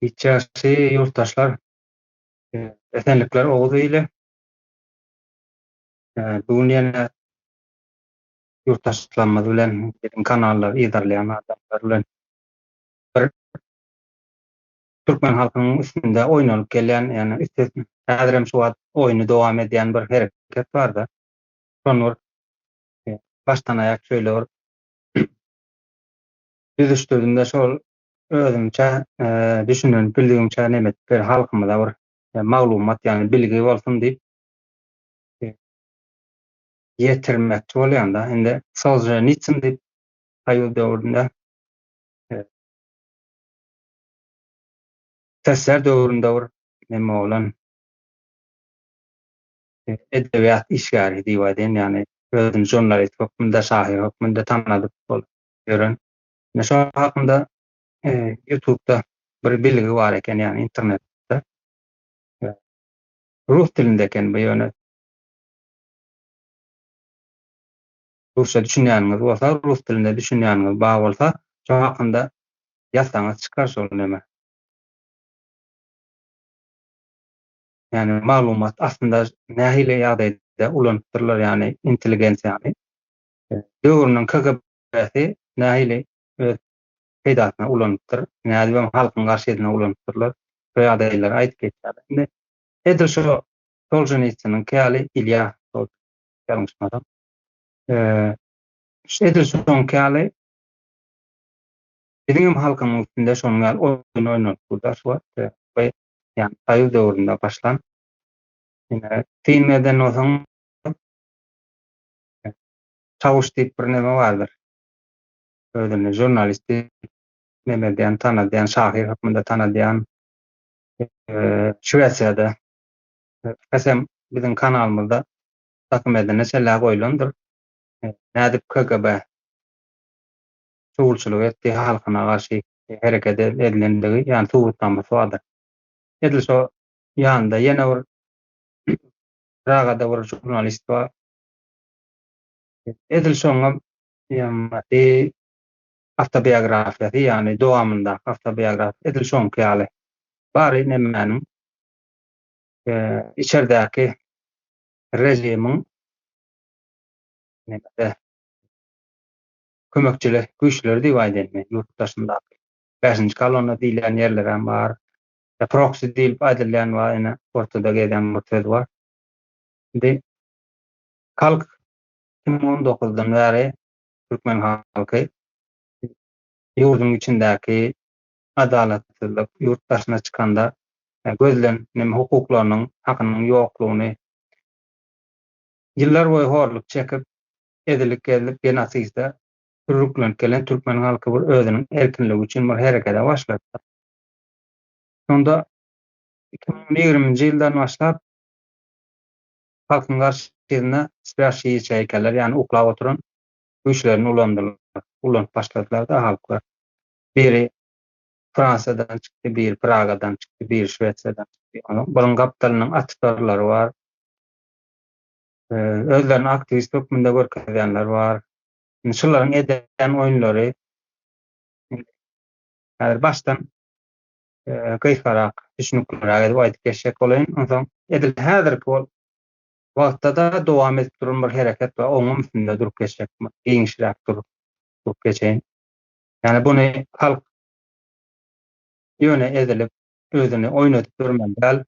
Hiç ýagşy ýurtdaşlar. Esenlikler Oguz ili. Bu gün ýene ýurtdaşlarymyz bilen, biziň kanallary yzarlaýan adamlar bilen bir türkmen halkynyň üstünde oýnalyp gelýän, ýagny üstesine häzirem şu wagt oýny dowam edýän bir hereket bar-da. Şony bir başdan aýak şeýle bir düzüşdirdim-de şol özümçe düşünen bildigimçe neme etip bir halkymyza bir maglumat ýagny bilgi bolsun diýip ýetirmekçi bolýan-da. Indi Solženitsyn diýip soýuz döwründe SSR döwründe bir neme bolan edebiýat işgäri diýip aýdaýyn, ýagny özüni žurnalist hökmünde, şahyr hökmünde tanadyp bolup ýören. Ine şo hakynda Ýutubda bir bilgi bar eken, ýagny internetde. Rus dilinde eken bu ýöne. Rusça düşünýäniňiz bolsa, rus dilinde düşünýäniňiz bar bolsa, şo hakynda ýazsaňyz çykar şol neme. Ýagny maglumat aslynda nähili ýagdaýda ulanypdyrlar, ýagny intelligensiýany. Döwrüniň KGB-si nähili öz peýdasyna ulanypdyr, nädibem halkyň garşysyna ulanypdyrlar, şo ýagdaýlary aýdyp geçýärler. Indi edil şo Solženitsynyňky ýaly, Ilýa ýalňyşmasam, edil şoňky ýaly biziňem halkymyň üstünde şonuň ýaly oýun oýnalyp durlar şu wagt. Bu ýagny soýuz döwründe başlan. Ine, syn eden bolsaň, Çawuş diýip bir neme bardyr. Özüni žurnalist diýip neme edýän, tanadýan, şahyr hökmünde tanadýan. Şwesiýada Hesem biziň kanalymyzda dokumentine çenli goýlandyr. Nädip KGB şugulçylyk etdi, halkyna garşy hereket edilendigi, ýagny subutnamasy bardyr. Edil şo ýanynda ýene bir Pragada bir žurnalist bar. Edil şoňam ýaňky awtobiografiýasy, ýagny dowamyndaky awtobiografiýa edil şoňky ýaly. Bary nemäniň içerdäki režimiň nemede kömekçiler güýçleri diýip aýdaýyn men ýurt daşyndaky. Bäşinji kolonna diýilýän ýerlerem bar. Proksi diýlip aýdylýan bar, ine ortada gezýän bir söz bar. Indi halk 2019-dan bäri türkmen halky ýurduň içindäki adalatsyzlyk, ýurt daşyna çykanda gözlen neme hukuklarynyň, hakynyň ýoklugyny ýyllar boýy horluk çekip, ezilip-gezilip, genosidde sürüklenip gelen türkmen halky bir özüniň erkinligi üçin bir herekete başlady. Şonda 2020-nji ýyldan başlap halkyň garşysyna spýaşşiý ýaçeýkalar, ýagny uklap oturan güýçlerini ulandylar, ulanyp başladylar-da halklar. Biri Fransiýadan çykdy, biri Pragadan çykdy, biri Şwesiýadan çykdy. Onuň bunuň gapdalynyň awtorlary bar. Özlerini aktiwist hökmünde görkezýänler bar. Indi şularyň edýän oýunlary häzir başdan gysgarak, düşnükliräk edip aýdyp geçjek bolaýyn. Onsoň edil häzirki bol wagtda-da dowam edip duran bir hereket bar, onuň üstünde durup geçjek, giňişräk durup durup geçeýin. Ýagny buny halk ýöne ezilip, özüni oýnadyp durmaly däl.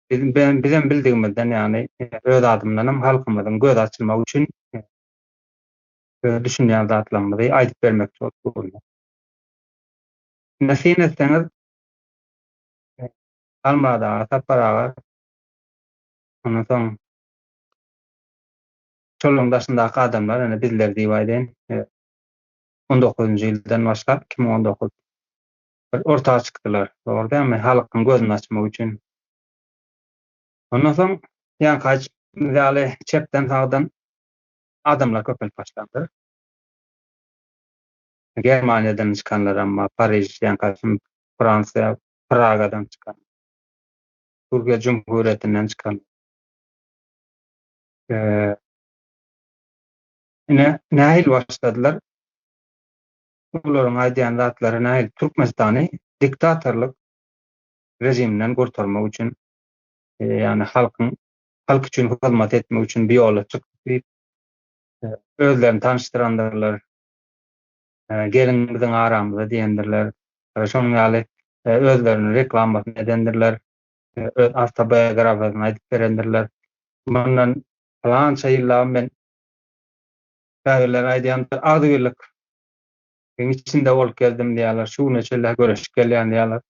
Biz bizem bildigimizden, ýagny öz adymdanam halkymyzyň gözi açylmagy üçin öz düşünýän zatlarymyzy aýdyp bermekçi bolup durun. Indi syn etseňiz, Halmyrat aga, Sapar aga, ondan soň şolaryň daşyndaky adamlar, ýöne bizler diýip aýdaýyn, 19-njy ýyldan başlap, 2019 bir orta çykdylar. Dogry dälmi? Halkyň gözüni açmak üçin. Ondan soň ýaňky aýdyşymyz ýaly çepden-sagdan adamlar köpelip başlandyr. Germaniýadan çykanlaram bar, Pariž, ýaňky Fransiýa, Pragadan çykan, Türkiýe Jumhuriýetinden çykan. Ine, nähili başladylar? Bularyň aýdýan zatlary nähili? Türkmenistany diktatorlyk režiminden gurtarmak üçin, ýagny halkyň halk üçin hyzmat etmek üçin bu ýola çykdyk diýip, özlerini tanyşdyrandyrlar. Geliň biziň aramyza diýendirler. Şonuň ýaly özleriniň reklamasyny edendirler. Öz awtobiografiýasyny aýdyp berendirler. Mundan pylança ýyllap men käbirleri aýdýandyr, agzybirlik içinde bolup geldim diýýärler. Şu güne çenli göreşip gelýän diýýärler.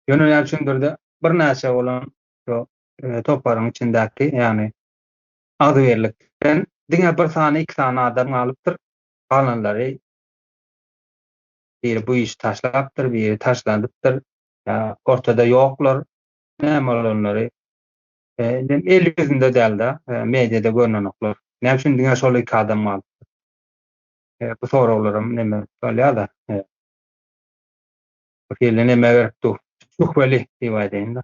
Ýöne näme üçindir-de birnäçe bolan şu toparyň içindäki, ýagny agzybirlikden diňe bir sany, iki sany adam galypdyr. Galanlary biri bu işi taşlapdyr, biri taşladypdyr. Ýa ortada ýoklar. Näme bolanlary indem el ýüzünde däl-de, mediada görnenoklar. Näme üçin diňe şol iki adam galypdyr? Bu soraglaram neme bolýar-da. Bir hili neme berip dur. Şübheli diýip aýdaýyn-da.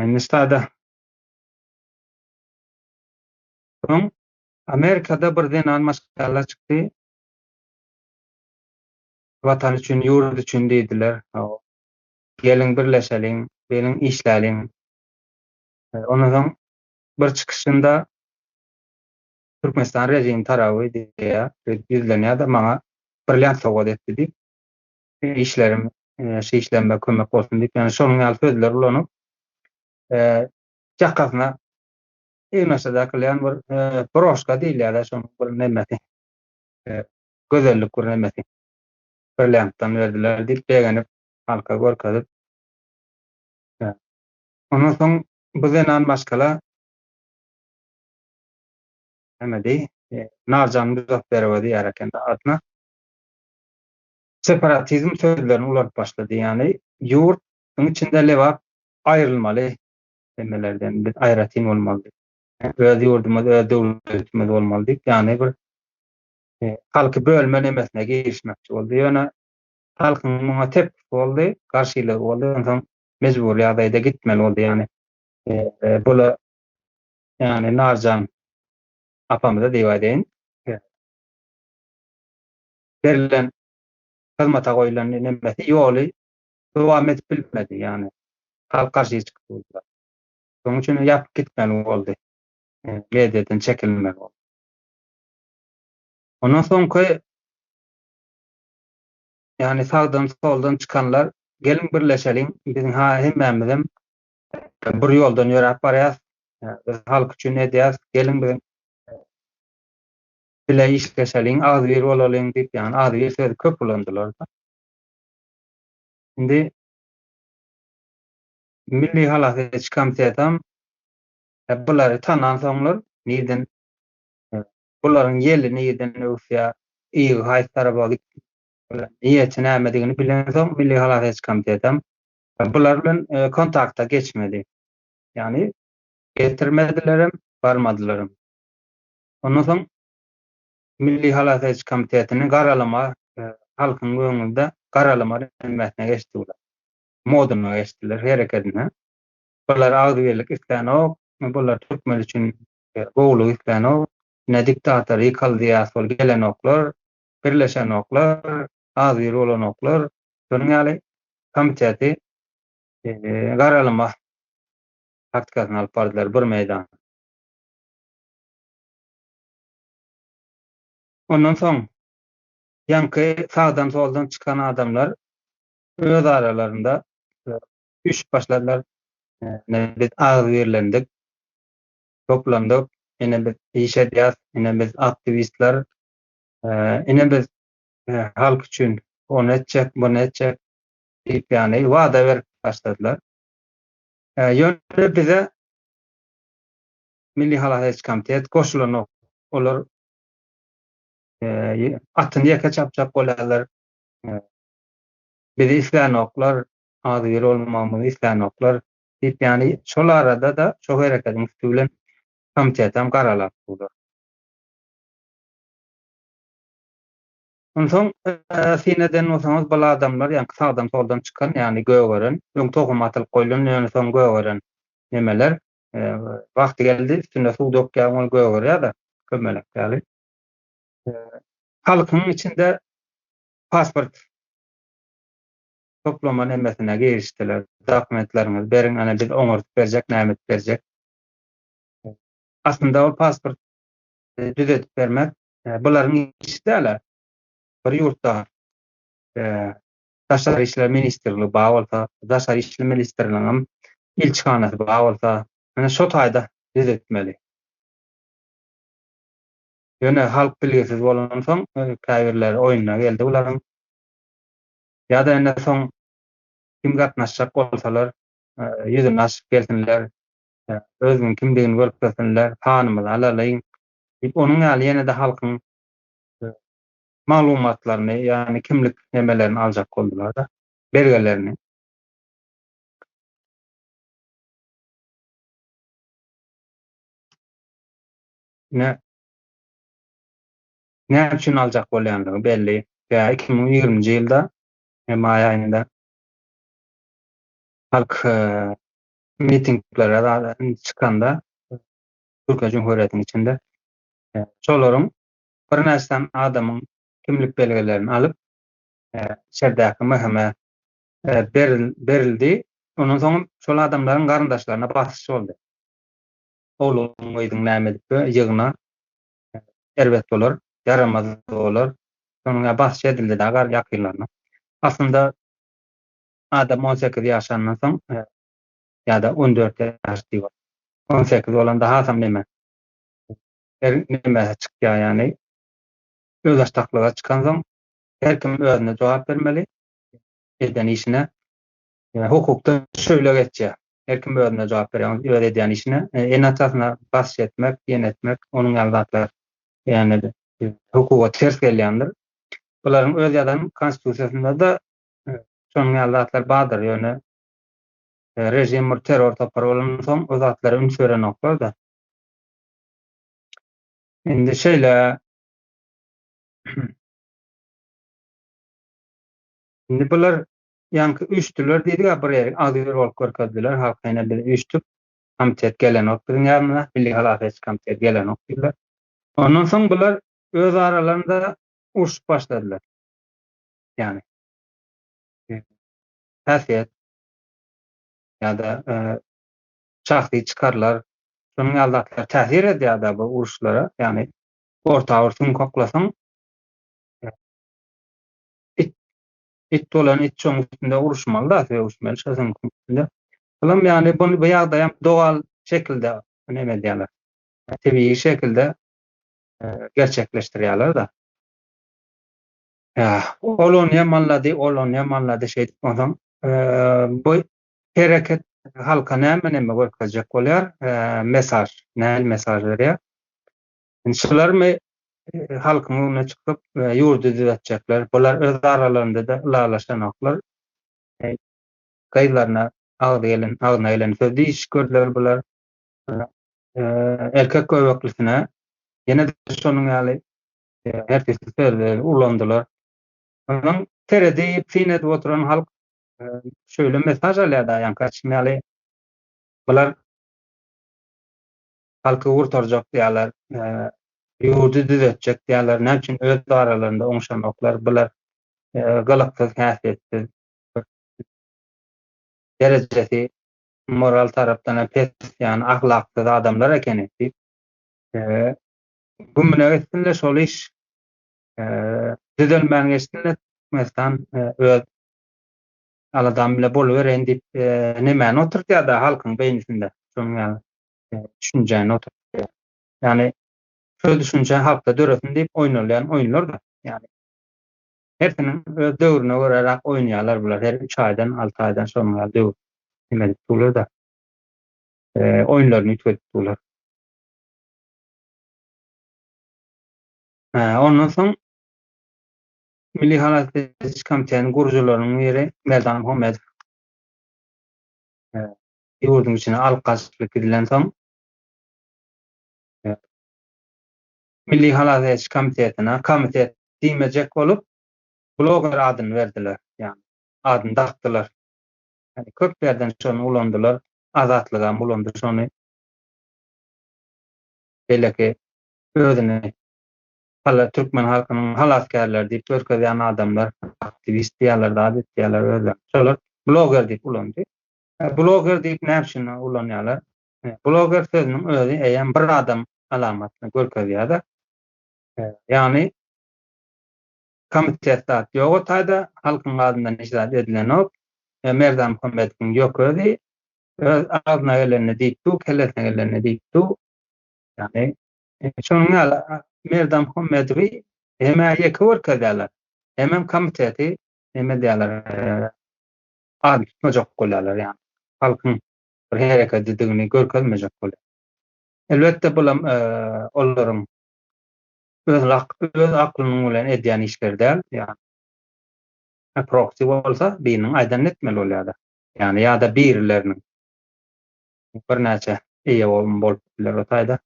Indi sada. Soň Amerikada bir zenan maşgala çykdy. Watan üçin, ýurt üçin diýdiler. Geliň birleşeliň, geliň işläliň. Ondan soň bir çykyşynda Türkmenistan režimi taraby diýýär, ýüzlenýär-de maňa brilliant sowgat etdi diýip, işlerim, şu işlerime kömek bolsun diýip, ýagny şonuň ýaly sözler ulanyp, ýakasyna egnaşa dakylýan bir broşka diýilýär-de şonuň bir nemesi, gözellik bir nemesi. Brilliantdan berdiler diýip begenip, halka görkezip. Ondan soň bu zenan maşgala näme diý, Narjan Muzafferowa diýer eken adyna. Separatizm sözlerini ulanyp başlady. Ýagny ýurduň içinde Lebap aýrylmaly demelerden, biz aýratyn bolmaly diýip. Öz ýurdumyz, öz döwletimiz bolmaly diýip, ýagny bir halky bölme nemesine girişmekçi boldy. Ýöne halkyň muňa tepkisi boldy, garşylygy boldy. Onsoň mejbury ýagdaýda gitmeli boldy. Ýagny bula ýagny Narjan apamyza diýip aýdaýyn. Berlen hyzmata goýlan nemesi ýoly dowam edip bilmedi. Ýagny halk garşy çykdy. Şonuň üçin ýapyp gitmeli boldy. Mediadan çekilmeli boldy. Ondan soňky ýagny sagdan soldan çykanlar geliň birleşeliň biziň ha hemmämizem bir ýoldan ýöräp barýas. Biz halk üçin edýäs. Geliň biziň bile işleşeliň, agzybir bolalyň diýip, ýagny agzybir sözi köp ulandylar. Indi Milli halas ediş komitetem bulary tanansoňlar nirden bularyň ýeli nirden öwüsýär, ygy haýsy tarapa gitdi, niýeti nämedigini bilensoň Milli halas ediş komitetem bular bilen kontakta geçmedi. Ýagny getirmedilerem, barmadylaram. Ondan soň Milli halas ediş komitetini garalama, halkyň öňünde garalama hemmesine geçdi bular. Moduna geçdiler, herekedine. Bular agzybirlik islänok, bular türkmen üçin gowulyk islänok. Ine diktator ýykaldy diýýäs, ol gelenoklar, birleşenoklar, agzybir bolanoklar. Şonuň ýaly komiteti garalama taktikasyny alyp bardylar bir meýdan. Ondan soň ýaňky sagdan-soldan çykan adamlar öz aralarynda üýşüp başladylar. Ine biz agzybirlendik, toplandyk, ine biz iş edýäs, ine biz aktiwistler, ine biz halk üçin ony etjek, muny etjek diýip ýagny wada berip başladylar. Ýöne bize Milli halas ediş komitet goşulanok. Olar atyny ýeke çapjak bolýarlar. Bizi islänoklar, agzybir bolmagymyzy islänoklar diýip, ýagny şol arada-da şo hereketiň üsti bilen komitetem garalap durlar. Onsoň syn eden bolsaňyz bul adamlar ýaňky sagdan soldan çykan ýagny gögeren, öň tohum atylyp goýlan ýöne soň gögeren nemeler wagty geldi üstüne suw dökýäň ol gögerýär-de kömelek ýaly. Halkyň içinde. Pasport toplama nemesine girişdiler. Dokumentleriňizi beriň, ana biz oňardyp berjek, näme edip berjek. Aslynda ol pasport düzedip bermek bularyň işi däl. Bir ýurtda Daşary işler ministrligi bar bolsa, Daşary işler ministrliginiň ilçihanasy bar bolsa, ine şo taýda düzetmeli. Ýöne halk bilgisiz bolansoň, käbirleri oýnuna geldi bularyň. Ýa-da indi soň kim gatnaşjak bolsalar, ýüzüni açyp gelsinler, özüniň kimdigini görkezsinler, sanymyzy alalyň diýip, onuň ýaly ýene-de halkyň maglumatlaryny, ýagny kimlik nemelerini aljak boldular-da, belgelerini. Ine, näme üçin aljak bolýandygy belli. Ýa 2020-nji ýylda maý aýynda halk mitinglere çykanda Türkiýe Cumhuriyetiniň içinde şolaryň birnäçe sany adamyň kimlik belgelerini alyp içerdäki MHM berildi. Ondan soň şol adamlaryň garyndaşlaryna basyş boldy. Ogluň gyzyň näme edip ýygna erbet bolar, ýaramaz bolar. Şonuň ýaly basyş edildi da gar ýakynlaryna. Aslynda adam 18 ýaşandan soň ýa-da 14 ýaş diýip 18 bolanda hasam neme her neme çykýar ýagny özbaşdaklyga çykansoň her kim özüne jogap bermeli eden işine. Hukukda şöyle geçýär. Her kim özüne jogap berýär, öz edýän işine. Ene-atasyna basyş etmek, diýen etmek, onuň ýaly zatlar ýagny hukuga ters gelýändir. Bularyň öz ýazan konstitusiýasynda-da şonuň ýaly zatlar bardyr, ýöne režim bir terror topary bolansoň o zatlara üns berenoklar-da. Indi şeýle Indi bular ýaňky üýşdüler diýdik-ä bir ýere agzybir bolup görkezdiler halka ine biz üýşdük komitet gelenok biziň ýanymyza milli halas ediş komiteti gelenok diýdiler. Ondan soň bular öz aralarynda urşup başladylar. Ýagny häsiýet ýa-da şahsy çykarlar şonuň ýaly zatlar täsir edýär-de bu uruşlara. Ýagny orta bir süňk oklasaň it it bolan it şoň üstünde uruşmaly-da, sögüşmeli şo süňküň üstünde. Bulam ýagny bu bu ýagdaýam dogal şekilde neme edýärler. Tebigy şekilde gerçekleşdirýärler-de. Ýa, ol ony ýamanlady, ol ony ýamanlady şeýdip onsoň bu hereket halka näme neme görkezjek bolýar? Mesaj, nähili mesaj berýär? Indi şularmy halkyň öňüne çykyp ýurdy düzetjekler? Bular öz aralarynda-da ylalaşanoklar. Gyzlaryna agzy gelen, agzyna gelen söz diýişip gördüler bular. Erkek göbeklisine ýene-de şonuň ýaly her tüýsli sözleri ulandylar. Onsoň seredip, syn edip oturan halk şeýle mesaj alýar-da, ýaňky aýtşym ýaly, bular halky gurtarjak diýýärler, ýurdy düzetjek diýýärler, näme üçin öz aralarynda oňşanoklar, bular gylyksyz, häsiýetsiz, derejesi moral tarapdan hem pes, ýagny ahlaksyz adamlar ekeni diýip, gümüne gitsin-de şol iş düzelmän geçsin-de Türkmenistan öz aladam bile bolubereýin diýip nemäni oturdýar-da halkyň beýnisinde şonuň ýaly düşünjäni oturtýar. Ýagny şol düşünje halkda döresin diýip oýnalýan oýunlar-da. Ýagny hersiniň öz döwrüne göräräk oýnaýarlar bular. Her üç aýdan, alty aýdan şonuň ýaly döwür neme edip durlar-da. Oýunlaryny üýtgedip durlar. Ondan soň Milli halas ediş komitetiniň gurujylarynyň biri Merdan Muhammedow ýurduň içine alyp gaçylyp gidilensoň, Milli halas ediş komitetine komitet diýmejek bolup, bloger adyny berdiler, ýagny adyny dakdylar. Ýagny köp ýerden şony ulandylar, Azatlygam ulandy şony. Beýleki özüni. Hala türkmen halkynyň halasgärleri diýip görkezýän adamlar, aktiwist diýýärler, zat etýärler özlerini. Şolar bloger diýip ulandy. Bloger diýip näme üçin ulanýarlar? Bloger sözüniň özi eýýäm bir adam alamatyny görkezýär-de. Ýagny komitet zat ýok o taýda, halkyň adyndan hiç zat edilenok. Merdan Muhammedowyň ýok özi. Öz agzyna gelenini diýip dur, kellesine gelenini diýip dur. Ýagny şonuň ýaly Merdan Muhammedowy hem-ä ýeke görkezýärler, hemem komiteti neme edýärler, ady tutmajak bolýarlar, ýagny halkyň bir herekedidigini görkezmejek bolýar. Elbetde bulam olaryň öz öz aklynyň bilen edýän işleri däl, ýagny proksi bolsa biriniň aýdanyny etmeli bolýar-da. Ýagny ýa-da birileriniň birnäçe eýe bolup biler o taýda.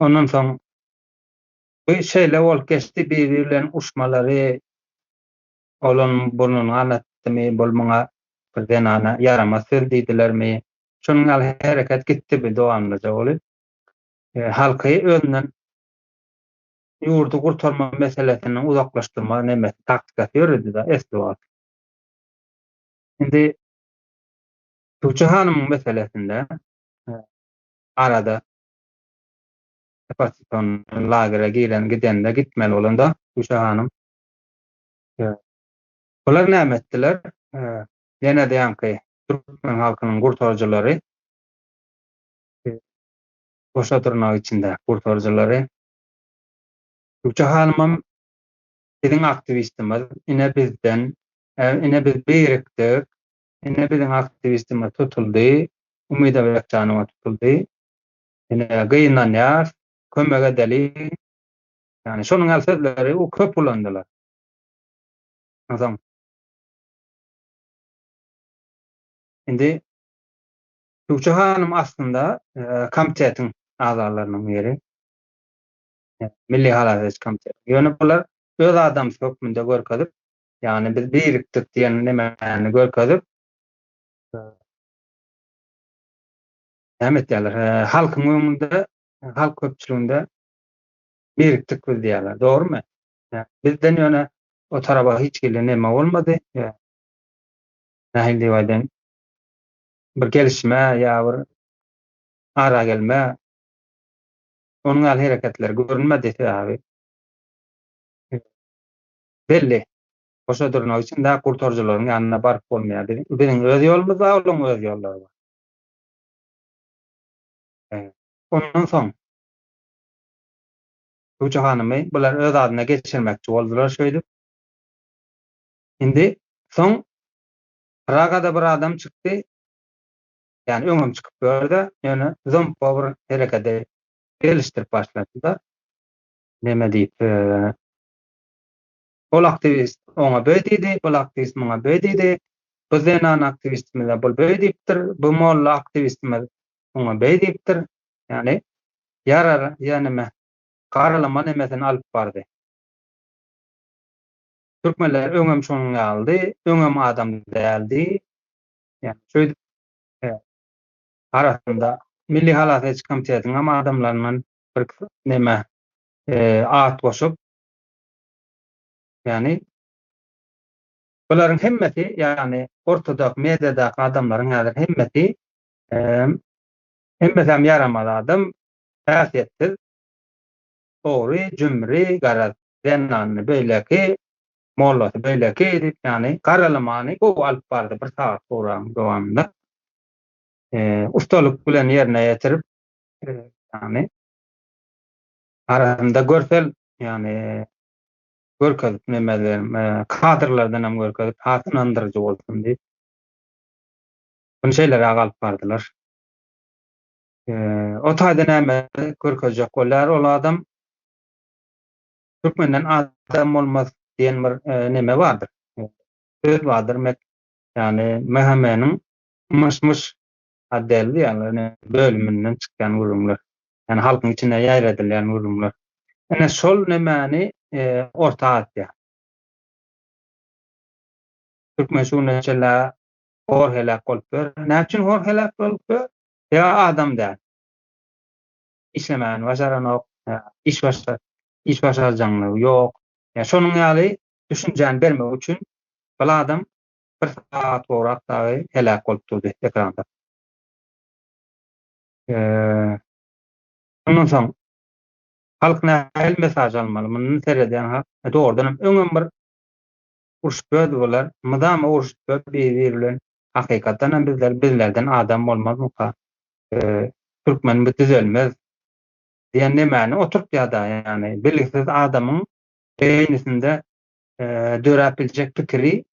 Ondan soň bu şeýle bolup geçdi, bir-biri bilen uruşmalary, ol onuň burnuny ganatdymy, bul muňa bir zenana ýaramaz söz diýdilermi, şonuň ýaly hereket gitdi bu dowamlyja bolup. Halky özünden ýurdy gurtarma meselesinden uzaklaşdyrma nemesi, taktikasy ýöredi-de esli wagt. Indi Tuğçe hanymyň meselesinde arada oppozision lagere giren gidende gitmeli bolanda Tuğçe hanym bular näme etdiler? Ýene-de ýaňky türkmen halkynyň gurtaryjylary goşa dyrnak içinde gurtaryjylary Tuğçe hanymam biziň aktiwistimiz, ine bizden, ine biz birikdik, ine biziň aktiwistimiz tutuldy, Umyda Bekjanowa tutuldy. Ine gynanýarys, kömek edeliň. Ýagny şonuň ýaly sözleri köp ulandylar. Onsoň indi Tugça hanym aslynda komitetiň agzalarynyň biri. Milli halas ediş komiteti. Ýöne bular öz adamsy hökmünde görkezip, ýagny biz birikdik diýen nemäni görkezip, näme etýärler? Halkyň öňünde, halk köpçüliginde birikdik biz diýýärler. Dogrumy? Bizden ýöne o taraba hiç hili neme bolmady. Nähili diýip aýdaýyn? Bir gelişme ýa bir ara gelme onuň ýaly hereketler görünmedi sebäbi belli. Goşa dyrnak içinde gurtaryjylaryň ýanyna baryp bolmaýar. Biziň öz ýolumyz bar, olaryň öz ýollary bar. Ondan soň Tuğçe hanymy bular öz adyna geçirmekçi boldular şeýdip. Indi soň Pragada bir adam çykdy. Ýani öňem çykyp ýördi, ýöne zompa bir herekedi gelişdirip başlady-da. Neme diýip, ol aktiwist oňa beý diýdi, bul aktiwist muňa beý diýdi, bu zenan aktiwistimize bul beý diýipdir, bu molla aktiwistimiz oňa beý diýipdir. Ýagny ýarar ýa neme garalama nemesini alyp bardy. Türkmenler öňem şonuň ýalydy, öňem adam däldi. Ýagny şeýdip arasynda Milli halas ediş komitetiň hem adamlaryndan bir neme at goşup, ýagny bularyň hemmesi, ýagny ortadaky mediadaky adamlaryň häzir hemmesi hemmesem ýaramaz adam, häsiýetsiz, ogry, jümri, garaz, zenanyny beýleki, mollasy beýleki diýip, ýagny garalamany gowy alyp bardy bir sagat gowragyň dowamynda. Ustalyk bilen ýerine ýetirip, ýagny arasynda görsel, ýagny görkezip nemelerim, kadrlardan hem görkezip has ynandyryjy bolsun diýip. Bunu şeýleräk alyp bardylar. O taýda näme görkezjek bolýar ol adam? Türkmenden adam bolmaz diýen bir neme bardyr. Söz bardyr. Ýagny MHM-niň myş-myş otdeli diýýärler, bölüminden çykýan gürrüňler. Ýagny halkyň içinde ýaýradylýan gürrüňler. Ine şol nemäni orta atýar. Türkmen şu güne çenli hor heläk bolup ýör. Näme üçin hor heläk bolup ýör? Sebäbi adam däl. Işlemäni başaranok. Iş başa iş başarjaňlygy ýok. Ýa şonuň ýaly düşünjäni bermek üçin bir adam bir sagat gowrak dagy heläk bolup durdy ekranda. Ondan soň halk nähili mesaj almaly? Mundan seredýän halk dogrudan hem öňem bir urşup ýördi bular. Mydama urşup ýör bir-biri bilen. Hakykatdan hem bizler bizlerden adam bolmazmyka? Türkmen bu düzelmez diýen nemäni oturtýar-da, ýagny bilgisiz adamyň beýnisinde döräp biljek pikiri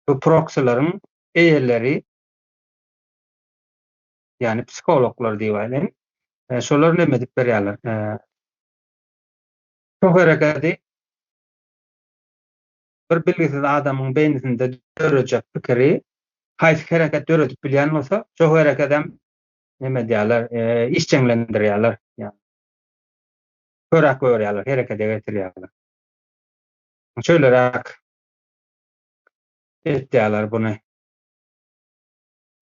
bu proksilaryň eýeleri, ýagny psihologlar diýip aýdaýyn, şolar neme edip berýärler. Şo hereketi bir bilgisiz adamyň beýnisinde dörejek pikiri haýsy hereket döredip bilýän bolsa, şo herekedem neme edýärler, işjeňlendirýärler. Köräk goýberýärler, herekede getirýärler. Şeýleräk etýärler buny.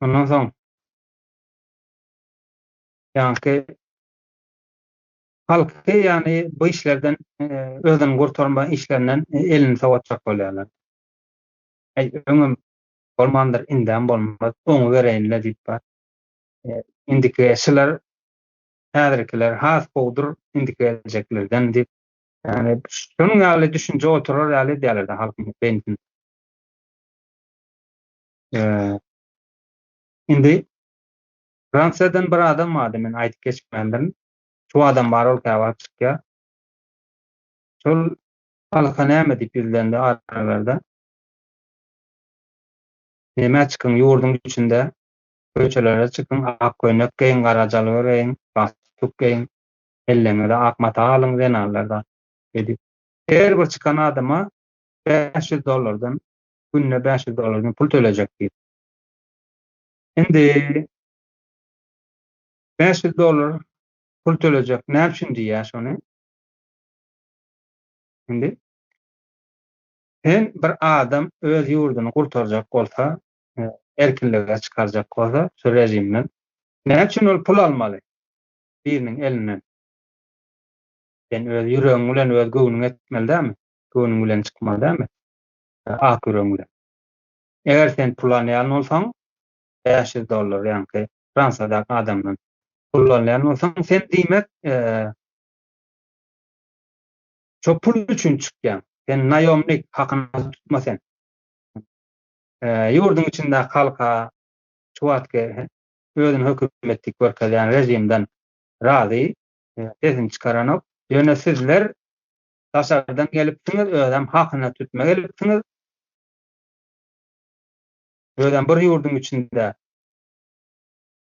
Ondan soň ýaňky halky ýagny bu işlerden özüni gurtarma işlerinden elini sowatjak bolýarlar. Äý öňem bolmandyr, indem bolmaz, oňubereýin-le diýip bar. Indiki şylar häzirkiler has gowudyr indiki geljeklerden diýip, ýagny şonuň ýaly düşünje oturar ýaly edýärler-de halkyň beýnisinde. Indi Fransiýadan bir adam bardy, men aýdyp geçmändirin. Şu adam bar, ol käwagt çykýar. Şol halka näme diýip ýüzlendi aralarda. Nämä çykyň, ýurduň içinde köçelere çykyň, ak köýnek geýiň, gara jalbar geýiň, galstuk geýiň, kelleňize ak mata alyň zenanlar-da diýip. Her bir çykan adama 500 dollardan, günde 500 dollardan pul tölejek diýip. Indi 500 dollar pul tölejek näme üçin diýýär şony? Indi sen bir adam öz ýurduny gurtarjak bolsa, erkinlige çykarjak bolsa şu režimden näme üçin ol pul almaly biriniň elinden? Sen öz ýüregiň bilen öz göwnüň etmeli dälmi? Göwnüň bilen çykmaly dälmi? Ak ýüregiň bilen. Eger sen pul alýan bolsaň, 500 dollar ýaňky Fransiýadaky adamdan pul alýan bolsaň, sen diýmek şo pul üçin çykýaň. Sen naýomnik, hakyna tutma sen. Ýurduň içindäki halka şu wagtky özüni hökümet diýip görkezýän režimden razy, sesini çykaranok. Ýöne sizler daşardan gelipsiňiz, özem hakyna tutma gelipsiňiz. Özem bir ýurduň içinde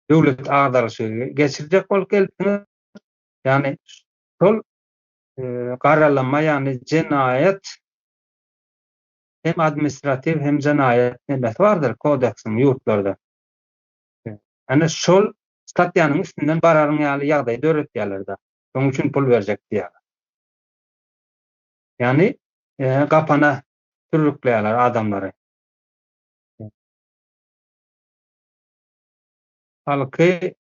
döwlet agdaryşygy geçirjek bolup gelipsiňiz. Ýagny şol garalama, ýagny jenaýat hem administratiw hem jenaýat nemesi bardyr kodeksiň ýurtlarda. Ýagny şol statýanyň üstünden bararyň ýaly ýagdaý döretýärler-de. Şonuň üçin pul berjek diýýärler. Ýagny gapana sürükleýärler adamlary. Halky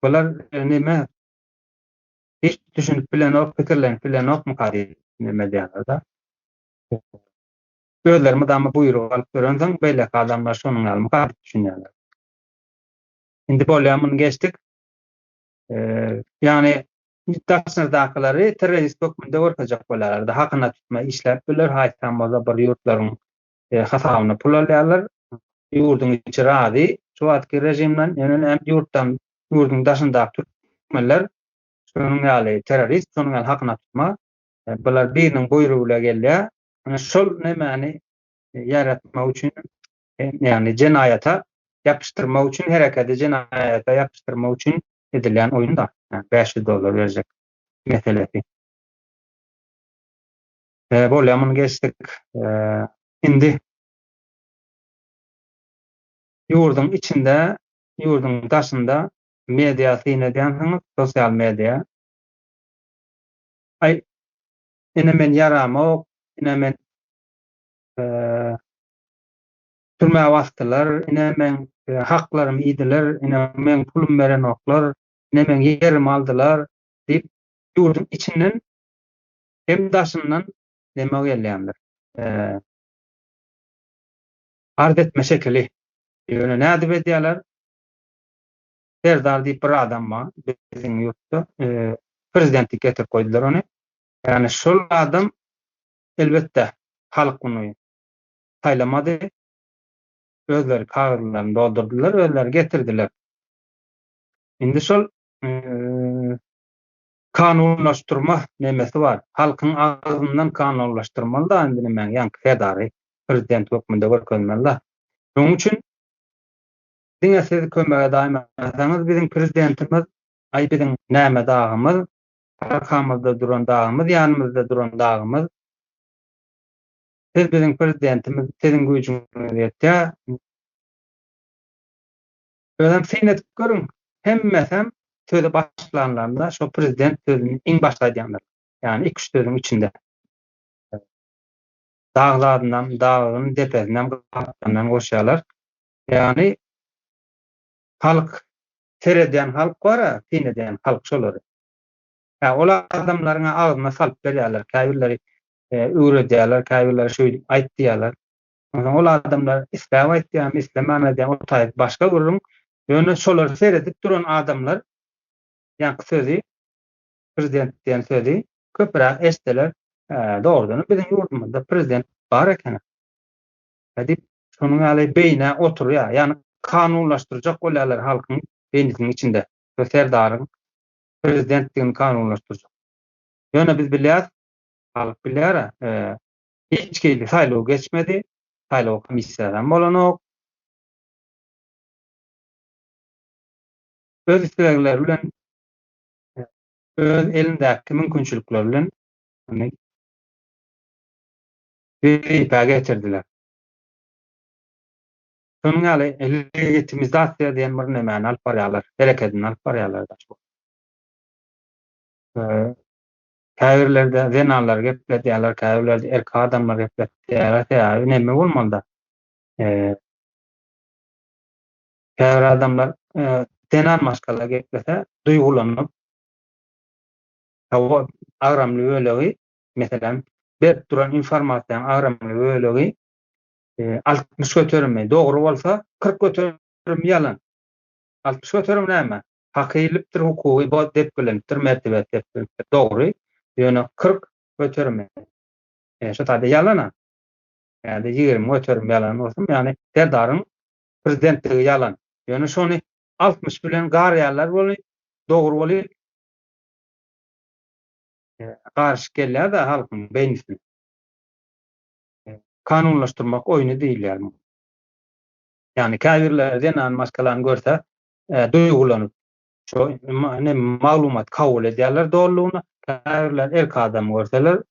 bular neme hiç düşünip bilenok, pikirlenip bilenokmyka diýip neme edýärler-de. Özleri mydama buýruk alyp ýörensoň, beýleki adamlar şonuň ýalymyka diýip düşünýärler. Indi bolýar, muny geçdik. Ýagny daşyndakylary terrorist hökmünde görkezjek bolýarlar. Hakyna tutma işläp biler, haýsam bolsa bir ýurtlaryň hasabyna pul alýarlar. Ýurduň içi razy şu wagtky režimden, ýöne näme ýurtdan, ýurduň daşyndaky türkmenler şonuň ýaly terrorist, şonuň ýaly hakyna tutma. Bular biriniň buýrugy bilen gelýär. Ine şol nemäni ýaratmak üçin, ýagny jenaýata ýapyşdyrmak üçin, hereketi jenaýata ýapyşdyrmak üçin edilýän oýun-da, 500 dollar berjek meselesi. Bolýar, muny geçdik. Indi ýurduň içinde, ýurduň daşynda media syn edýänsiňiz, sosial media. Aý, ine men ýaramok, ine men türmä basdylar, ine meň haklarymy iýdiler, ine meň pulum berenoklar. Ine meň ýerimi aldylar diýip ýurduň içinden hem daşyndan neme gelýändir. Arz etme şekili. Ýöne nädip edýärler? Serdar diýip bir adam bar biziň ýurtda. Prezident diýip getirip goýdular ony. Ýagny şol adam elbetde halk muny saýlamady. Özleri kagyzlaryny doldurdylar, özleri getirdiler. Indi şol kanunlaşdyrma nemesi bar. Halkyň agzyndan kanunlaşdyrmaly-da indi nemäni, ýaňky Serdary prezident hökmünde görkezmeli-da. Şonuň üçin diňe siz kömek edaýmasaňyz biziň prezidentimiz, aý biziň näme dagymyz, arkamyzda duran dagymyz, ýanymyzda duran dagymyz, siz biziň prezidentimiz, siziň güýjüňiz ýetýär. Özem syn edip görüň, hemmesem söze başlanlarynda şo prezident sözüni iň başda aýdýanlar. Ýagny iki-üç sözüň içinde. Dag zadynam, dagyň depesinem gapdalyndan goşýarlar. Ýagny halk seredýän halk bar-a, syn edýän halk şolary. Hä, ol adamlaryň-a agzyna salyp berýärler, käbirleri öwredýärler, käbirleri şeýdip aýt diýýärler. Onsoň ol adamlar isläp aýtýarmy, islemän aýdýarmy, o taýy başga gürrüň. Ýöne şolary seredip duran adamlar ýaňky sözi, prezident diýen sözi köpräk eşitseler, hä, dogrudanam biziň ýurdumyzda prezident bar eken-ä diýip, şonuň ýaly beýnä oturýar. Ýagny kanunlaşdyrjak bolýarlar halkyň beýnisiniň içinde şu Serdaryň prezidentdigini kanunlaşdyrjak. Ýöne biz bilýäris, halk bilýär-ä, Hiç hili saýlaw geçmedi, saýlaw komissiýasam bolanok. Öz islegleri bilen, öz elindäki mümkinçilikleri bilen ony wezipä getirdiler. Şonuň ýaly legitimizasiýa diýen bir nemäni alyp barýarlar, herekedini alyp barýarlar. Käbirlerde zenanlar gepledýärler, käbirlerde erkek adamlar gepletýärler. Sebäbi neme bolmalyda? Käbir adamlar zenan maşgala geplese duýgulanyp, hawa agramly bölegi, meselem, berip duran informasiýanyň agramly bölegi 60 göterimi dogry bolsa, 40 göterimi ýalan. 60 göterim näme? Haky iýlipdir, hukugy depgilenipdir, mertebesi depgilenipdir. Dogry. Ýöne 40 göterimi şo taýda ýalan-a. Ýa-da 20 göterim ýalan bolsun, ýagny Serdaryň prezidentligi ýalan. Ýöne şony 60 bilen garýarlar boly, dogry boly garyşyk gelýär-de halkyň beýnisine. Kanunlaşdyrmak oýny diýilýär muňa. Ýagny käbirleri zenan maşgalany görse, duýgulanyp, şo maglumat kabul edýärler dolulygyna. Käbirler erkek adam görseler,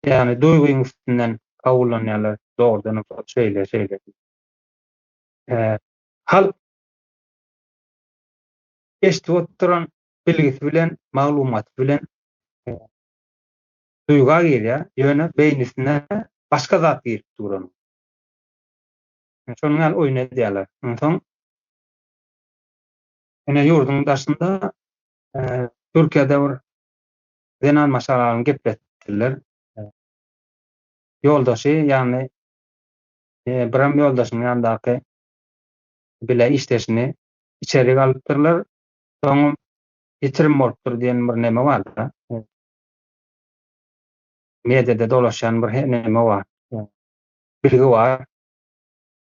ýagny duýgyň üstünden kabullanýarlar, dogrudanam şeýle, şeýle diýip. Halk eşidip oturan bilgisi bilen, maglumaty bilen duýga girýär, ýöne beýnisine başga zat girip dur onuň. Şonuň ýaly oýun edýärler. Onsoň ine ýurduň daşynda Türkiýede bir zenan maşgalany gepletdiler. Ýoldaşy, ýagny birem ýoldaşynyň ýanyndaky bile işdeşini içerik alypdyrlar. Soňam ýitirim bolupdyr diýen bir neme bar-da. Mediada dolaşýan bir neme bar. Bilgi bar.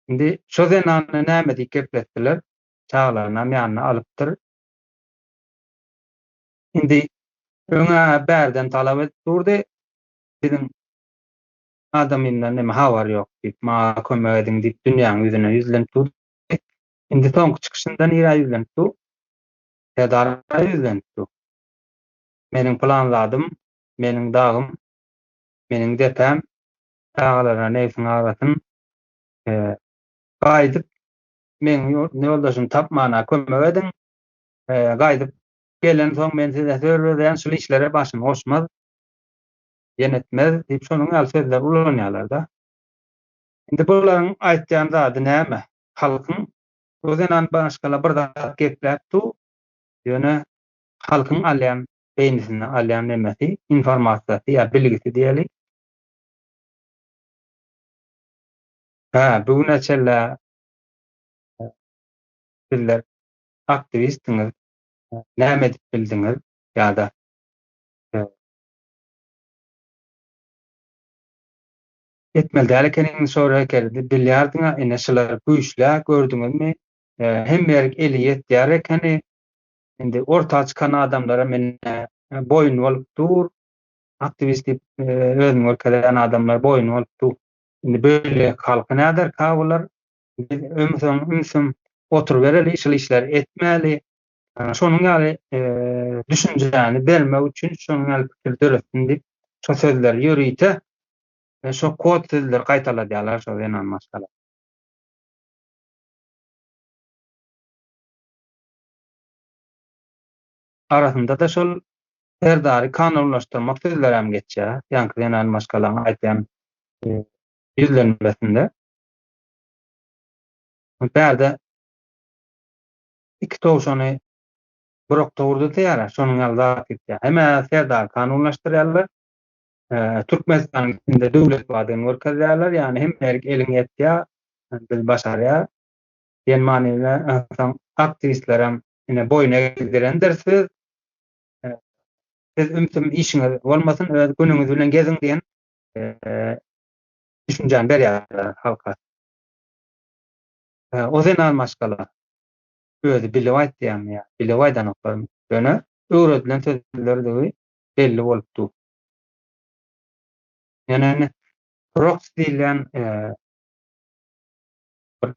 Indi şo zenany näme diýip gepletdiler, çagalarynam ýanyna alypdyr. Indi öň-ä bärden talap edip durdy, biziň adamymdan neme habar ýok diýip, maňa kömek ediň diýip dünýäň ýüzüne ýüzlenip durdy. Indi soňky çykyşynda nirä ýüzlenip dur? Serdara ýüzlenip dur. Meniň pylan zadym, meniň dagym, meniň depäm, çagalaryna nebsiň agyrasyn, Gaýdyp meň ýoldaşymy tapmana kömek ediň. Gaýdyp gelensoň men size söz berýän, şul işlere başyny goşmaz, ýene etmez diýip şonuň ýaly sözler ulanýarlar-da. Indi bularyň aýtýan zady näme? Halkyň bu zenan maşgala bir zat gepläp dur. Ýöne halkyň alýan beýnisinde alýan nemesi, informasiýasy ýa bilgisi diýeli. Hä, bu güne çenli sizler aktiwistdiňiz, näme edip bildiňiz ýa-da etmeli däl ekeniňiz şo hereketi bilýärdiňä, ine şular güýçlä gördüňizmi, hemme ýerik eli ýetýär ekeni, indi orta çykan adamlara ine boýun bolup dur, aktiwist diýip özüni görkezýän adamlar boýun bolup dur. Indi beýleki halky näderkä bular? Biz ümsüm ümsüm oturybereli, şul işleri etmäli. Şonuň ýaly düşünjäni bermek üçin şonuň ýaly pikir döretsin diýip, şo sözleri ýörite şo kod sözleri gaýtaladýarlar şo zenan maşgala. Arasynda-da şol Serdary kanunlaşdyrmak sözleri hem geçýär, ýaňky zenan maşgalaň aýdýan ýüzlenmesinde. Bärde iki towşany bir okda urdy diýýärler, şonuň ýaly zat gitýär. Hem-ä Serdary kanunlaşdyrýarlar, Türkmenistanyň içinde döwlet bardygyny görkezýärler, ýagny hemme ýerik eliň ýetýär, biz başarýar diýen manyda, onsoň aktiwistlerem ine boýun egdirendir siz, siz ümsüm işiňiz bolmasyn, öz günüňiz bilen geziň diýen düşünjäni berýärler halka. O zenan maşgala özi bilip aýtýarmy ýa bilip aýdanoklarmy, ýöne öwredilen sözlerdigi belli bolup dur. Ýöne indi proksi diýilýän bir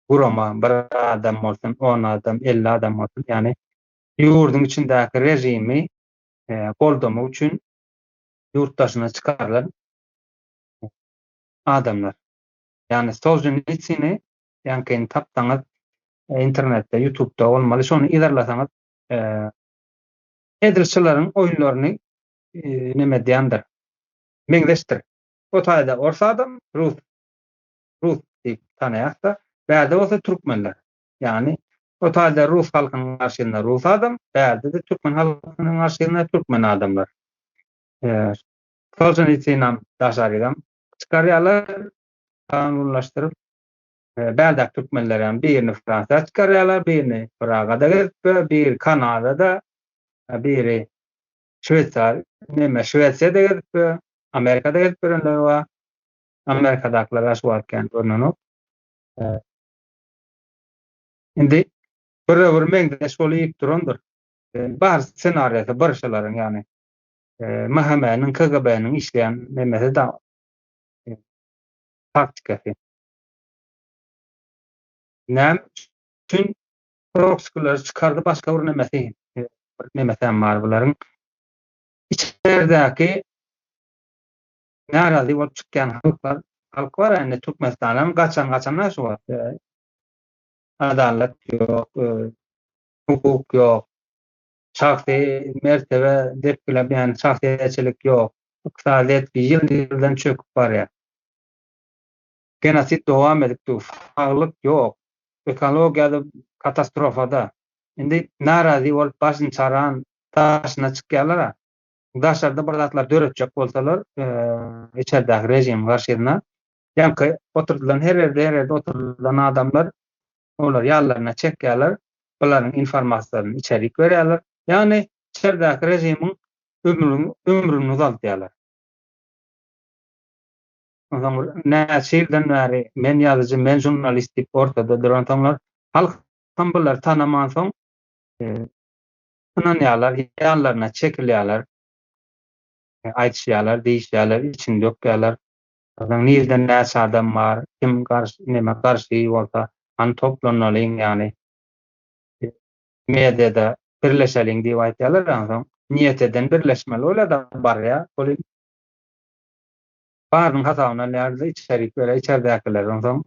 gurama, bir adam bolsun, on adam, 50 adam bolsun, ýagny ýurduň içindäki režimi goldamak üçin ýurt daşyna çykarylan adamlar. Ýagny Solženitsyny ýaňkyny tapsaňyz internetde, ýutubda bolmaly, şony yzarlasaňyz edil şularyň oýunlaryny neme edýändir. Meňzeşdir. O taýda ors adam, rus rus diýip tanaýas-da, bärde bolsa türkmenler. Ýagny o taýda rus halkynyň garşysynda rus adam, bärde-de türkmen halkynyň garşysynda türkmen adamlar. Solženitsynam daşarygam çykarýarlar, kanunlaşdyryp, bärdäki türkmenlerem birini Fransiýa çykarýarlar, birini Pragada gezip, biri Kanadada, biri Şweýsar, neme, Şwesiýada gezip, Amerikada gezip ýörenler bar. Amerikadakylar şu wagt kän görnenok. Indi bire-bir meňzeş bolup durandyr. Bar ssenariýasy bir şolaryň, ýagny MHM-niň, KGB-niň işleýän nemesi da taktikasy. Näme üçin proksileri çykardy başga bir nemesi, bir nemesi hem bar bularyň. Içerdäki närazy bolup çykýan halklar, halk bar indi Türkmenistandan gaçan gaçanlar şu wagt. Adalat ýok, hukuk ýok, şahsy mertebe depgilenmeýän şahsyýetçilik ýok, ykdysadyýet ýyl-ýyldan çöküp barýar. Genosid dowam edip dur, saglyk ýok, ekologiýada katastrofada. Indi narazy bolup başyny çaran daşyna çykýarlar-a. Daşarda bir zatlar döretjek bolsalar, içerdäki režimiň garşysyna ýaňky oturdylan her ýerde her ýerde oturdylan adamlar olar ýanlaryna çekýärler, bularyň informasiýalaryny içerik berýärler. Ýagny içerdäki režimiň ömrüni ömrüni uzaldýarlar. Onsoň bir näçe ýyldan bäri men ýazyjy, men žurnalist diýip ortada duransoňlar, halk hem bulary tanamansoň, ynanýarlar, ýanlaryna çekilýärler, aýdyşýarlar, diýişýärler, içini dökýärler. Onsoň nirde näçe adam bar, kim garşy, neme garşy bolsa, hany toplanalyň, ýagny mediada birleşeliň diýip aýtýarlar, onsoň niýet eden birleşmeli bolýar-da, barýar, ol barynyň hasabyny alýardy, içerik bere içerdäkiler onsoň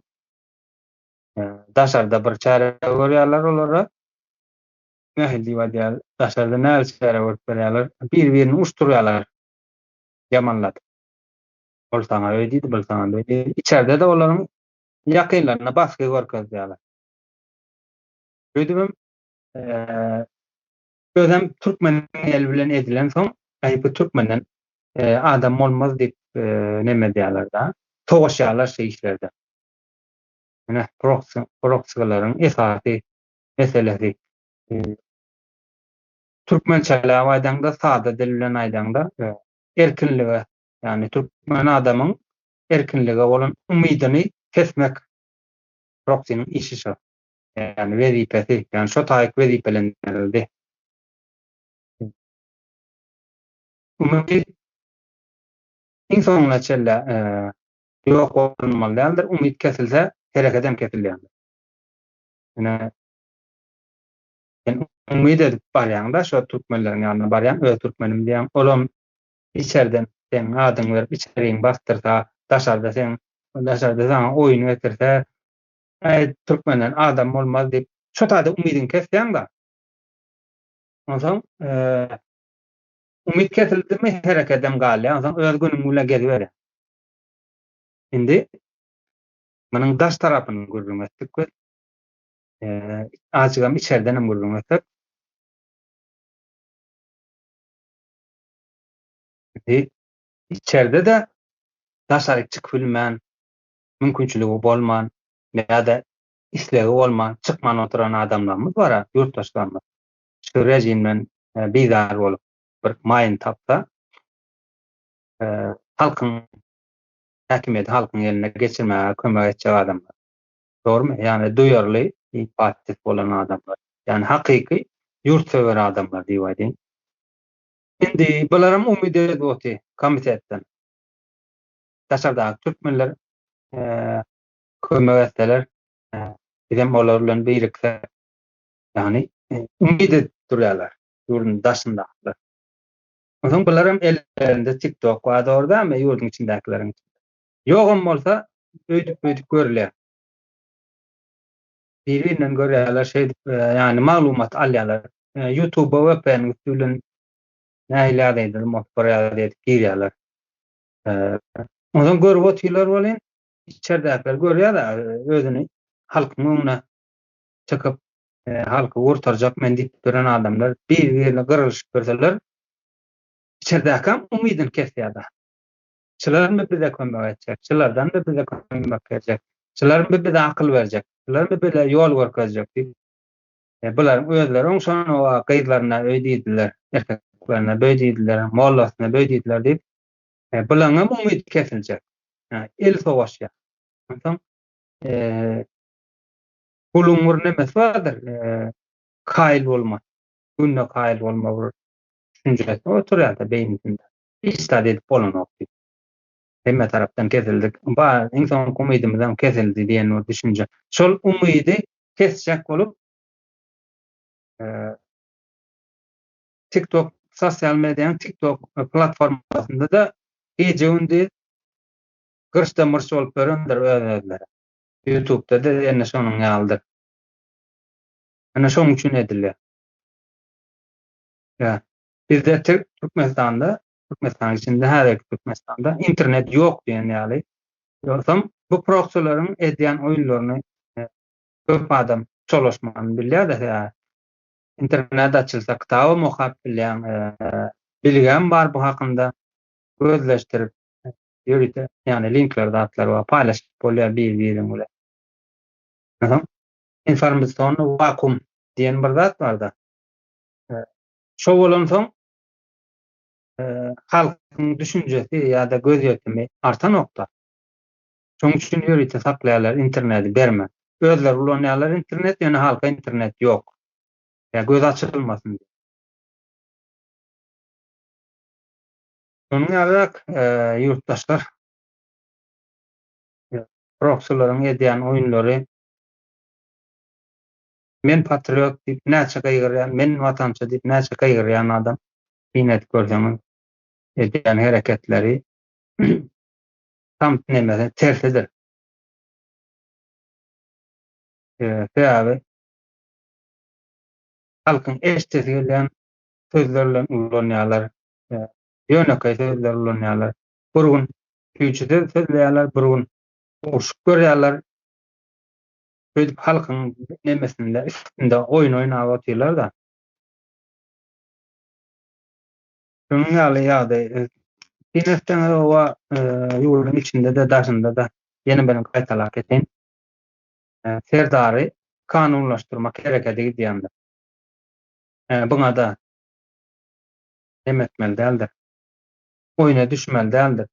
daşarda bir çäre görýärler olara. Nähili diýip aýdýar, daşarda nähili çäre görüp berýärler, bir-birini uruşdyrýarlar, ýamanladyp. Ol saňa öý diýdi, bul saňa beý diýdi. Içerde-de olaryň ýakynlaryna basgy görkezýärler. Şeýdibem. Özem türkmeniň eli bilen edilensoň, aý bu türkmenden adam bolmaz diýip neme edýärler-de, sowaşýarlar şeý işlerde. Ine, proksilaryň esasy meselesi. Türkmençeläp aýdaňda, sada dil bilen aýdaňda, erkinlige, ýagny türkmen adamyň erkinlige bolan umydyny kesmek proksiniň işi şo. Ýagny wezipesi, ýagny şo taýyk wezipelendirildi. Umyt iň soňuna çenli ýok bolmaly däldir. Umyt kesilse, hereket hem kesilýändir. Ine, sen umyt edip barýaň-da, şo türkmenleriň ýanyna barýaň, öz türkmenim diýýäň, olam içerden seň adyňy berip içeriňi basdyrsa, daşarda seň daşarda saňa oýun getirse, äý türkmenden adam bolmaz diýip, şo taýda umydyňy kesýäň-da. Onsoň umyt kesildimi, herekedem galýar, onsoň öz günüň bilen geziberýäň. Indi munuň daş tarapyny gürrüň etdik biz. Azjygam içerdenem gürrüň etsek. Indi içerde-de daşaryk çykyp bilmän, mümkinçiligi bolman ýa-da islegi bolman çykman oturan adamlarymyz bar-a, ýurtdaşlarymyz. Şu režimden bizar bolup, bir maýyny tapsa, halkyň häkimiýeti halkyň eline geçirmäge kömek etjek adamlar. Dogrumy? Ýagny duýarly partiýasy bolan adamlar. Ýagny hakyky ýurtsöwer adamlar diýip aýdaýyn. Indi bularam umyt edip otyr komitetden. Daşardaky türkmenler kömek etseler, bizem olar bilen biriksek, ýagny umyt edip durýarlar ýurduň daşyndakylar. Onsoň bularam ellerinde TikTok bar dogry dälmi ýurduň içindäkileriň. Ýogam bolsa öýdüp-öýdüp görülýär. Biri-birinden görýärler, şeýdip, ýagny maglumat alýarlar. Ýutuba VPN üsti bilen nähili ýagdaýda bir ýagdaý edip girýärler. Onsoň görüp otyrlar welin, içerdäkiler görýär-de, özüni halkyň öňüne çykyp, halky gurtarjak men diýip ýören adamlar bir-birine gyrylyşyp ýörseler, içerdäkem umydyny kesýär-de. Şularmy bize kömek etjek, şulardanmy bize kömek geljek, şularmy bize akyl berjek, şularmy bize ýol görkezjek diýip, bularyň özleri oňşanoga gyzlaryna öý diýdiler, erkeklerine böý diýdiler, mollasyna böý diýdiler diýip, bularyňam umydy kesiljek. El sowaşýar. Onsoň guluň bir nemesi bardyr, kaýyl bolma, günde kaýyl bolma bir düşünjesi oturýar-da beýnisinde. Hiç zat edip bolanok diýip. Hemme tarapdan kesildik. Bar, iň soňky umydymyzam kesildi diýen bir düşünje. Şol umydy kesjek bolup, TikTok, sosial medianyň TikTok platformasynda-da gije-gündiz gyrçda-myrç bolup ýörendir öz-özleri. Ýutubda-da ýene şonuň ýalydyr. Ine şonuň üçin edilýär. Ýa, bizde Türkmenistanda, Türkmenistanyň içinde, häzirki Türkmenistanda internet ýok diýen ýaly. Ýogsam bu proksilaryň edýän oýunlaryny köp adam çolaşmany bilýär-de, sebäbi internet açylsa kitabam okap bilýäň, bilgem bar bu hakynda gözleşdirip ýörite, ýagny linkler zatlar bar, paýlaşyp bolýar bir-biriň bilen. Onsoň informasion wakuum diýen bir zat bar-da. Şo bolansoň halkyň düşünjesi ýa-da gözýetimi artanok-da. Şonuň üçin ýörite saklaýarlar interneti berme. Özleri ulanýarlar internet, ýöne halka internet ýok. Ýa göz açylmasyn diýip. Şonuň ýalyrak ýurtdaşlar proksilaryň edýän oýunlary men patriot diýip näçe gygyrýan, men watançy diýip näçe gygyrýan adam syn edip görseňiz edýän hereketleri tam nemesi tersidir. Sebäbi halkyň eşdesi gelýän sözler bilen ulanýarlar. Ýönekeý sözler ulanýarlar. Bir gün süýji söz sözleýärler, bir gün urşup görýärler. Şeýdip halkyň nemesinde üstünde oýun oýnap otyrlar-da. Şunuň ýaly ýagdaý. Syn etseňiz oba ýurduň içinde-de daşynda-da ýene bir gaýtalap geçeýin. Serdary kanunlaşdyrmak hereketi gidýändir. Buňa-da neme etmeli däldir. Oýna düşmeli däldir.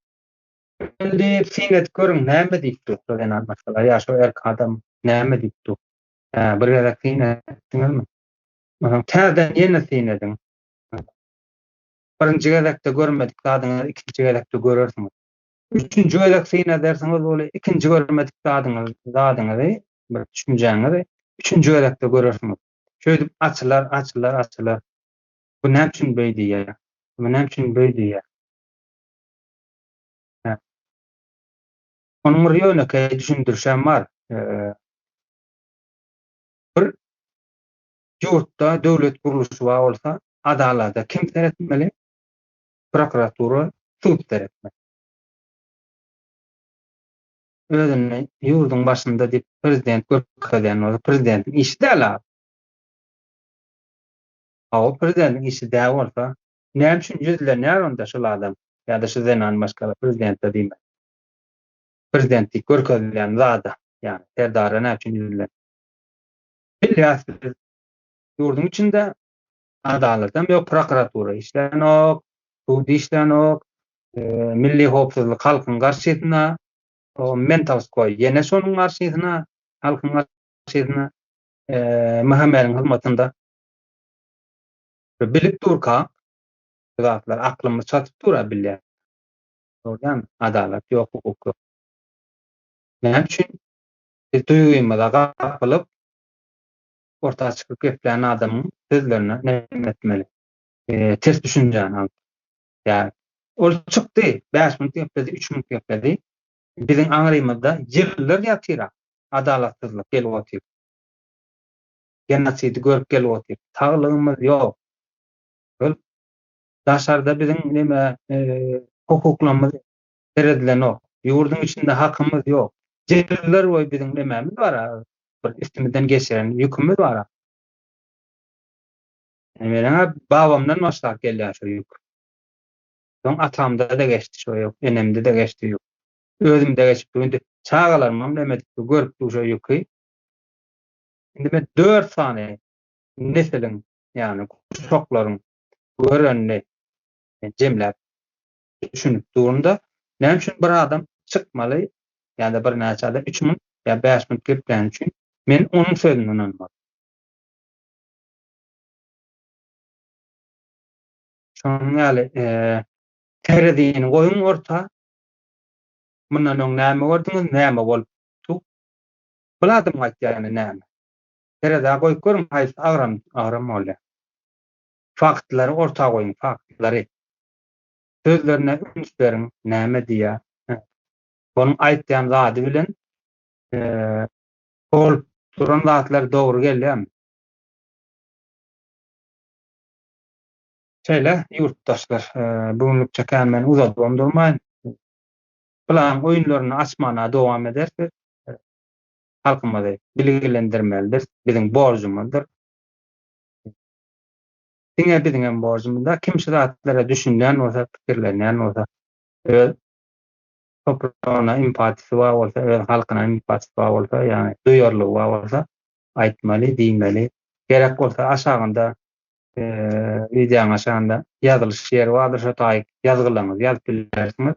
Indi syn edip görüň näme diýip dur şo zenan maşgala ýa şo erkek adam näme diýip dur. Bir gezek syn etdiňizmi? Onsoň täzeden ýene syn ediň. Birinji gezekde görmedik zadyňyzy ikinji gezekde görersiňiz. Üçünji gezek syn edersiňiz ol ikinji görmedik zadyňyz zadyňyzy bir düşünjäňizi üçünji gezekde görersiňiz. Şeýdip açylar, açylar, açylar. Bu näme üçin beý diýýär? Bu näme üçin beý diýýär? Onuň bir ýönekeý düşündirişem bar. Bir ýurtda döwlet gurluşy bar bolsa, adalata kim seretmeli? Prokuratura, sud seretmeli. Özüni ýurduň başynda diýip prezident görkezýän bolsa, prezidentiň işi däl-a. Hawa, prezidentiň işi däl bolsa, näme üçin ýüzlenýär onda şol adam ýa-da şu zenan maşgala prezidente diýmek? Prezident diýip görkezilýän zada, ýagny serdara näme üçin ýüzlenýär? Bilýäs biz, ýurduň içinde adalatam ýok, prokuratura işlänok, sud işlänok, milli howpsuzlyk halkyň garşysyna, mentowskoý ýene şonuň garşysyna, halkyň garşysyna, MHM-niň hyzmatynda. Bilip durka bu zatlar aklymyz çatyp dur-a bilýän. Dogrudanam adalat ýok, hukuk ýok. Näme üçin biz duýgymyza gapylyp orta çykyp geplän adamyň sözlerine näme etmeli? Ters düşünjäni alyp. Ýa ol çykdy, 5 minut gepledi, 3 minut gepledi. Biziň aňrymyzda ýyllar ýatyr-a adalatsyzlyk gelip otyr. Genosidi görüp gelip otyr. Saglygymyz ýok. Ol daşarda biziň neme hukuklarymyz seredilenok. Ýurduň içinde hakymyz ýok. Ýyllar boýy biziň nemämiz bar, bir üstümizden geçiren ýükümiz bar. Meniň babamdan başlap gelýär şu ýük. Soň atamda-da geçdi şu ýük, enemde-de geçdi ýük. Özümde geçip indi çagalarymam neme edip görüp dur şu ýüki. Indi men 4 sany nesiliň, ýagny guşaklaryň görenini jemläp düşünip durun-da, näme üçin bir adam çykmaly ýa-da birnäçe adam 3 minut ýa 5 minut gepläni üçin men onuň sözüne ynanmaly. Şonuň ýaly terezini goýuň orta. Mundan öň näme gördüňiz, näme bolup Bul adamyň aýtýany näme? Terezä goýup görüň haýsy agram agram bolýar. Faktlary orta goýuň, faktlary. Sözlerine üns beriň, näme diýýär. Onuň aýtýan zady bilen bolup duran zatlar dogry gelýärmi? Şeýle, ýurtdaşlar, bu günlükçe kän men uzadybam durmaýyn. Bularyň oýunlaryny açmana dowam ederis. Halkymyzy bilgilendirmelidiris. Biziň borjumyzdyr. Diňe biziň hem borjumyz da. Kim şu zatlara düşünýän bolsa, pikirlenýän bolsa, öz topragyna empatisi bar bolsa, öz halkyna empatisi bar bolsa, ýagny duýarlygy bar bolsa, aýtmaly, diýmeli. Gerek bolsa aşagynda wideonyň aşagynda ýazylyş ýeri bardyr, şo taýy ýazgylaryňyzy ýazyp bilersiňiz.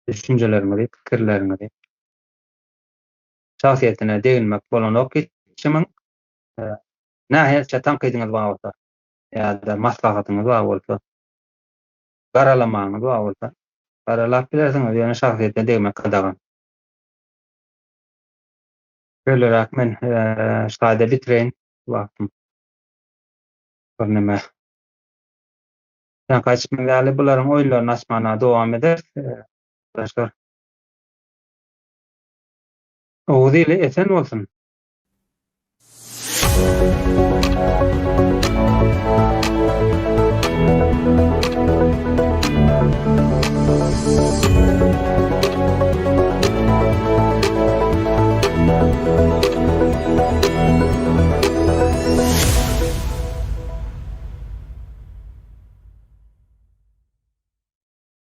Düşünjeleriňizi, pikirleriňizi. Şahsyýetine deginmek bolanok hiç kimiň. Nähiliçe tankydyňyz bar bolsa ýa-da maslahatyňyz bar bolsa, garalamaňyz bar bolsa, garalap bilersiňiz, ýöne şahsyýetine degmek gadagan. Şeýleräk men şu taýda bitireýin wagtym birneme. Ýaňky aýdyşym ýaly bularyň oýunlaryny açmana dowam ederis. Arkadaşlar. Oguz ili esen bolsun.